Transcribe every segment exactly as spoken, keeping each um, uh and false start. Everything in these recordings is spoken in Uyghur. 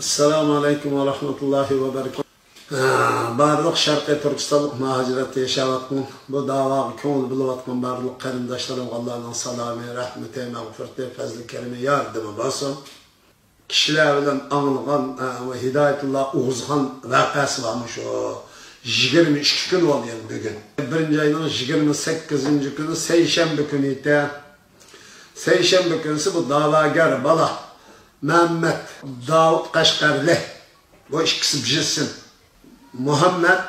ئەسسالامۇ ئەلەيكۇم ۋە رەھمەتۇللاھى ۋە بەرىكاتۇھ. ھە، بارلىق شەرقىي تۈركىستانلىق مۇھاجىرەتتە ياشاۋاتقان، بۇ داۋاغا كۆڭۈل بۆلۈۋاتقان بارلىق قېرىنداشلىرىمغا ئاللانىڭ سالامى، رەھمىتى، مەغپىرىتى، پەزلى، كەرىمى، ياردىمى بولسۇن. كىشىلەر بىلەن ئاڭلىغان، ئە، ۋە ھىدايەتۇللا ئوغۇزخان ۋەقەسى بارمۇ شۇ؟ يىگىرمە ئىككى كۈن بولدى يەنە بۈگۈن. بىرىنچى ئاينىڭ يىگىرمە سەككىزىنچى كۈنى، سەيشەنبە كۈنى ئىدى. سەيشەنبە كۈنىسى بۇ داۋاگەر بالا مەمەت داۋۇت قەشقەرلى، بۇ ئىككىسى بىر ئىسىم، مۇھەممەد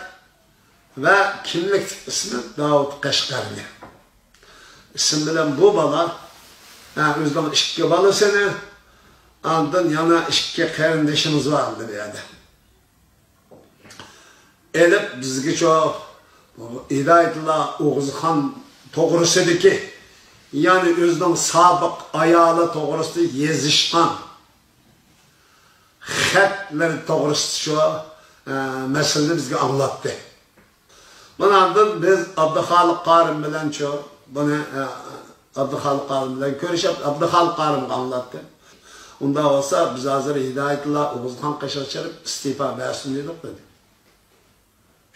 ۋە كىملىك ئىسمى داۋۇت قەشقەرلى. ئىسىم بىلەن بۇ بالا، ھە، ئۆزىنىڭ ئىككى بالىسىنى، ئاندىن يەنە ئىككى قېرىندىشىمىز بار ئەمدى بۇ يەردە. ئېلىپ بىزگىچۇ ھىدايەتۇللا ئوغۇزخان توغرىسىدىكى، يەنى ئۆزىنىڭ سابىق ئايالى توغرىسىدا يېزىشقان خەتلىرى توغرىسىدا شۇ، ئە، مەسىلىنى بىزگە ئاڭلاتتى. مانا ئاندىن بىز ئابدۇخالىق قارىم بىلەن شۇ، بۇنى، ئە، ئابدۇخالىق قارىم بىلەن كۆرۈشۈپ، ئابدۇخالىق قارىمغا ئاڭلاتتى. ئۇنداق بولسا، بىز ھازىر ھىدايەتۇللا ئوغۇزخان قېشىغا چىقىپ ئىستېپا بەرسۇن دېدۇق، دېدى.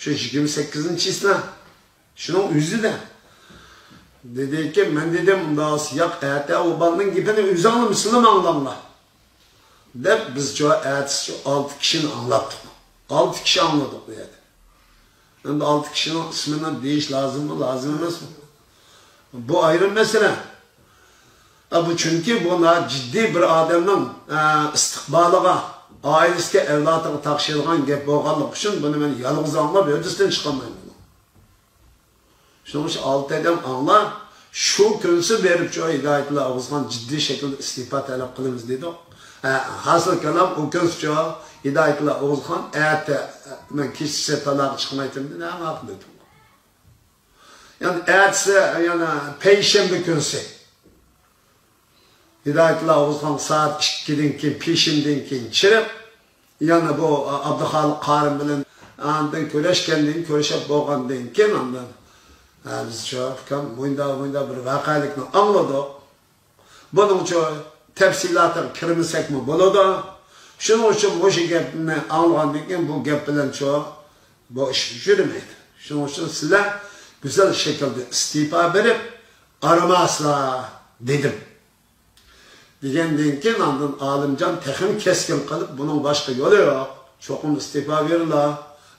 شۇ يىگىرمە سەككىزىنچى چىسلا، شۇنىڭ ئۆزىدە. دېدىكى، مەن دېدىم، ئۇنداق بولسا، ياق، ئەتە ئۇ بالىنىڭ گېپىنى ئۆزى ئاڭلىمىسىلا ئاڭلاڭلار، دەپ، بىزچۇ ئەتىسىچۇ ئالتە كىشىنى ئاڭلاتتۇق. ئالتە كىشى ئاڭلىدۇق بۇ يەردە. ئەمدى ئالتە كىشىنىڭ ئىسمىنى دېيىش لازىممۇ، لازىم ئەمەسمۇ؟ بۇ ئايرىم مەسىلە. ئە، بۇ چۈنكى بۇ ناھايىتى جىددىي بىر ئادەمنىڭ، ئە، ئىستىقبالىغا، ئائىلىسىگە، ئەۋلادىغا تاقىشىدىغان گەپ بولغانلىقى ئۈچۈن بۇنى مەن يالغۇز ئاڭلاپ ھۆددىسىدىن چىقالمايمەن. شۇنىڭ ئۈچۈن ئالتە ئادەم ئاڭلاپ، شۇ كۈنسى بېرىپ شۇ ھىدايەتۇللا ئوغۇزخان جىددىي شەكىلدە ئىستېپا تەلەپ قىلىمىز دېدۇق. ھە، ھاسىل كالام، ئۇ كۈنسى شۇ ھىدايەتۇللا ئوغۇزخان ئەتە، مەن كېچىسى تالاغا چىقمايتتىم دېدى، ھە، ماقۇل دېدىم. يەنى ئەتىسى، يەنى پەيشەنبە كۈنسى. ھىدايەتۇللا ئوغۇزخان سائەت ئىككىدىن كېيىن، پېشىندىن كېيىن چىرىپ، يەنە بۇ ئابدۇخالىق قارىم بىلەن ئاندىن كۆرۈشكەندىن، كۆرۈشۈپ بولغاندىن كېيىن ئاندىن، ھە، بىز شۇ ئۇكام مۇنداق، مۇنداق بىر ۋەقەلىكنى ئاڭلىدۇق. بۇنىڭچۇ تەپسىلاتىغا كىرمىسەكمۇ بولىدۇ. شۇنىڭ ئۈچۈن مۇشۇ گەپنى ئاڭلىغاندىن كېيىن بۇ گەپ بىلەنچۇ بۇ ئىش يۈرمەيدۇ. شۇنىڭ ئۈچۈن سىلەر گۈزەل شەكىلدە ئىستېپا بېرىپ، ئارىماسىلار دېدىم. دېگەندىن كېيىن ئاندىن ئالىمجان تېخىمۇ كەسكىن قىلىپ، بۇنىڭ باشقا يولى يوق. چوقۇم ئىستېپا بېرىلا.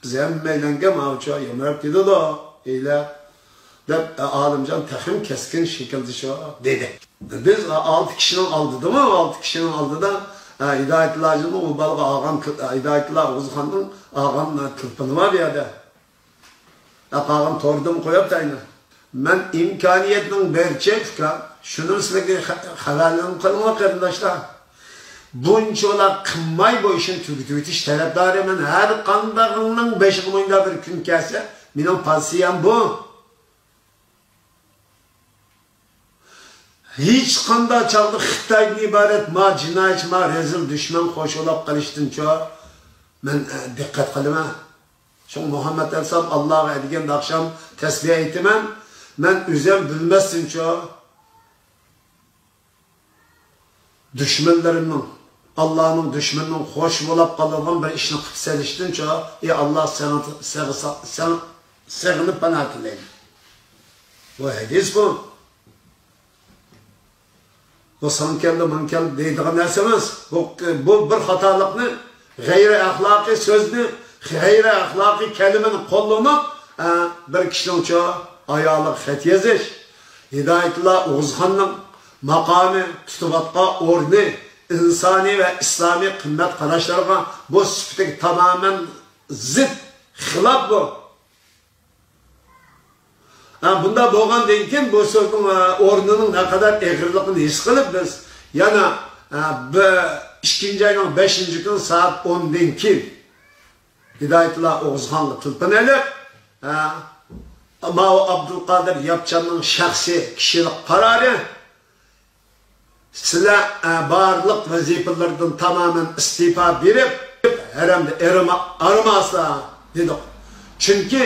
بىز ھەممەيلەنگە ماۋۇچۇ يامراپ كېتىدۇ، ئېيلە، دەپ، ئالىمجان تېخىمۇ كەسكىن شەكىلدە شۇ دېدى. بىز ئالتە كىشىنىڭ ئالدىدىمۇ، ئالتە كىشىنىڭ ئالدىدا، ھە، ھىدايەتۇللاجاننىڭ ئۇ بالىغا ئالغان، ھىدايەتۇللا ئوغۇزخاننىڭ ئالغان تېلېفونى بار بۇ يەردە. قالغان توردىمۇ قويۇپ تايىنى. مەن ئىمكانىيەتنىڭ بېرىچە، ئۇكا، شۇنىڭ سىلەرگە خە-، خەۋەرلىرىنى قىلىڭلار، قېرىنداشلار. بۇنچىلا قىلماي بۇ ئىشنى تۈگىتىۋېتىش تەرەپدارى مەن. ھەر قاندىقىڭنىڭ بېشىغا مۇنداق بىر كۈن كەلسە، مېنىڭ پازىتسىيەم بۇ. ھېچقانداق چاغدا خىتايدىن ئىبارەت ما جىنايەتچى، ما رەزىل دۈشمەن قوشۇلاپ قېلىشتىنچۇ مەن، ئە، دىققەت قىلىمەن. شۇڭا مۇھەممەد ئەلسام ئاللاغا ئەتىگەندە ئاخشام تەسبىھ ئېيتىمەن. مەن ئۆزۈم بىلمەستىنچۇ دۈشمەنلىرىمنىڭ، ئاللانىڭ دۈشمىنىنىڭ خوشى بولاپ قالىدىغان بىر ئىشنى قىلىپ سېلىشتىنچۇ، ئى ئاللا، سېنى، سېنى، سېنى، سېغىنىپ پاناھ تىلەيمەن. بۇ ھەدىس بۇ. بۇ ساڭا كەلدى، ماڭا كەلدى دەيدىغان نەرسە ئەمەس. بۇ، بۇ بىر خاتالىقنى، غەيرىي ئەخلاقىي سۆزنى، غەيرىي ئەخلاقىي كەلىمىنى قوللىنىپ، ئە، بىر كىشىنىڭچۇ ئايالىغا خەت يېزىش، ھىدايەتۇللا ئوغۇزخاننىڭ ماقامى، تۇتۇۋاتقان ئورنى، ئىنسانىي ۋە ئىسلامىي قىممەت قاراشلىرىغا بۇ سۈپىتىگە تامامەن زىت، خىلاپ بۇ. ھە، بۇنداق بولغاندىن كېيىن بۇ سۆزنىڭ، ھە، ئورنىنىڭ نەقەدەر ئېغىرلىقىنى ھېس قىلىپ بىز يەنە، ھە، بىر، ئىككىنچى ئاينىڭ بەشىنچى كۈنى سائەت ئوندىن كېيىن ھىدايەتۇللا ئوغۇزخانغا تېلېفون ئېلىپ، ھە، ماۋۇ ئابدۇلقادىر ياپچاننىڭ شەخسىي كىشىلىك قارارى، سىلەر، ئە، بارلىق ۋەزىپىلىرىدىن تامامەن ئىستېپا بېرىپ، ھەرەمدە ئېرىما-، ئارىماسا دېدۇق. چۈنكى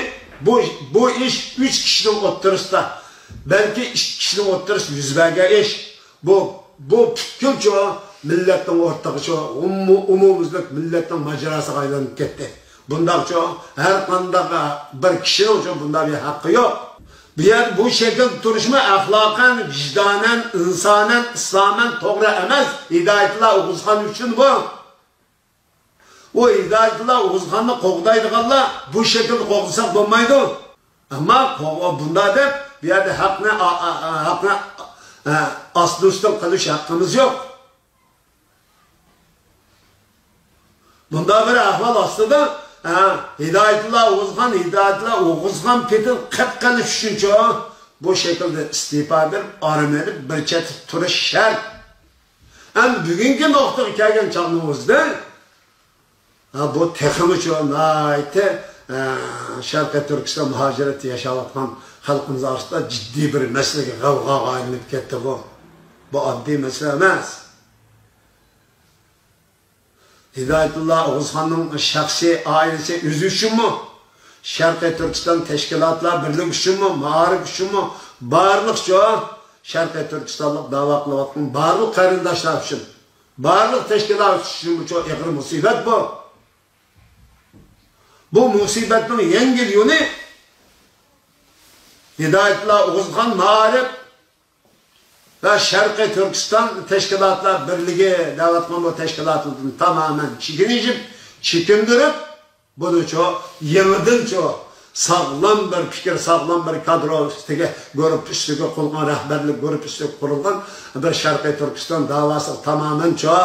بۇ، بۇ ئىش ئۈچ كىشىنىڭ ئوتتۇرىسىدا، بەلكى ئىككى كىشىنىڭ ئوتتۇرىسىدا يۈز بەرگەن ئىش. بۇ، بۇ پۈتكۈلچۇ مىللەتنىڭ ئورتىقى شۇ، ئومۇ-، ئومۇميۈزلۈك مىللەتنىڭ ماجىراسىغا ئايلىنىپ كەتتى. بۇنداقچۇ ھەر قانداق بىر كىشىنىڭچۇ بۇنداق بىر ھەققى يوق. بۇ يەردە بۇ شەكىلدە تۇرۇشمۇ ئەخلاقەن، ۋىجدانەن، ئىنسانەن، ئىسلامەن توغرا ئەمەس. ھىدايەتۇللا ئوغۇزخان ئۈچۈن بۇ. ئۇ ھىدايەتۇللا ئوغۇزخاننى قوغدايدىغانلار بۇ شەكىلدە قوغدىساق بولمايدۇ. ئەمما قوغ-، بۇنداق دەپ بۇ يەردە ھەقنى، ئا-، ئا-، ئا-، ھەقنى، ئا، ئاستى ئۈستى قىلىش ھەققىمىز يوق. بۇنداق بىر ئەھۋال ئاستىدا، ھە، ھىدايەتۇللا ئوغۇزخان، ھىدايەتۇللا ئوغۇزخان پېتىن قەت قىلىش ئۈچۈنچۇ بۇ شەكىلدە ئىستېپا بېرىپ، ئارام ئېلىپ، بىر چەتتە تۇرۇش شەرت. ئەمما بۈگۈنكى نۇقتىغا كەلگەن چاغنىڭ ئۆزىدە، ھە، بۇ تېخىمۇچۇ ناھايىتى، ھە، شەرقىي تۈركىستان مۇھاجىرەتتە ياشاۋاتقان خەلقىمىز ئارىسىدا جىددىي بىر مەسىلىگە، غەۋغاغا ئايلىنىپ كەتتى بۇ. بۇ ئاددىي مەسىلە ئەمەس. ھىدايەتۇللا ئوغۇزخاننىڭ شەخسىي ئائىلىسى ئۆزى ئۈچۈنمۇ، شەرقىي تۈركىستان تەشكىلاتلار بىرلىكى ئۈچۈنمۇ، مائارىپ ئۈچۈنمۇ، بارلىقچۇ شەرقىي تۈركىستانلىق داۋا قىلىۋاتقان بارلىق قېرىنداشلار ئۈچۈن، بارلىق تەشكىلات ئۈچۈنمۇچۇ ئېغىر مۇسىبەت بۇ. بۇ مۇسىبەتنىڭ يەڭگىل يولى ھىدايەتۇللا ئوغۇزخان مائارىپ ۋە شەرقىي تۈركىستان تەشكىلاتلار بىرلىكى دەۋاتقان بۇ تەشكىلاتلاردىن تامامەن چېكىنىشىپ، چېكىندۈرۈپ، بۇنىچۇ يېڭىدىنچۇ ساغلام بىر پىكىر، ساغلام بىر كادرو ئۈستىگە، گۇرۇپپا ئۈستىگە قۇرۇلغان، رەھبەرلىك گۇرۇپپا ئۈستىگە قۇرۇلغان بىر شەرقىي تۈركىستان داۋاسىغا تامامەنچۇ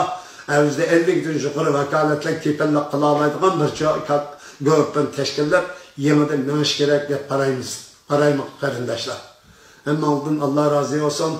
ئەۋزىدە ئەللىكتىن يۇقىرى ۋاكالەتلىك كېپىللىك قىلالايدىغان بىر چو-، كا-، گۇرۇپپىنى تەشكىللەپ، يېڭىدىن مېڭىش كېرەك دەپ قارايمىز. قارايمىز، قېرىنداشلار. ھەممىڭىزدىن ئاللا رازى بولسۇن.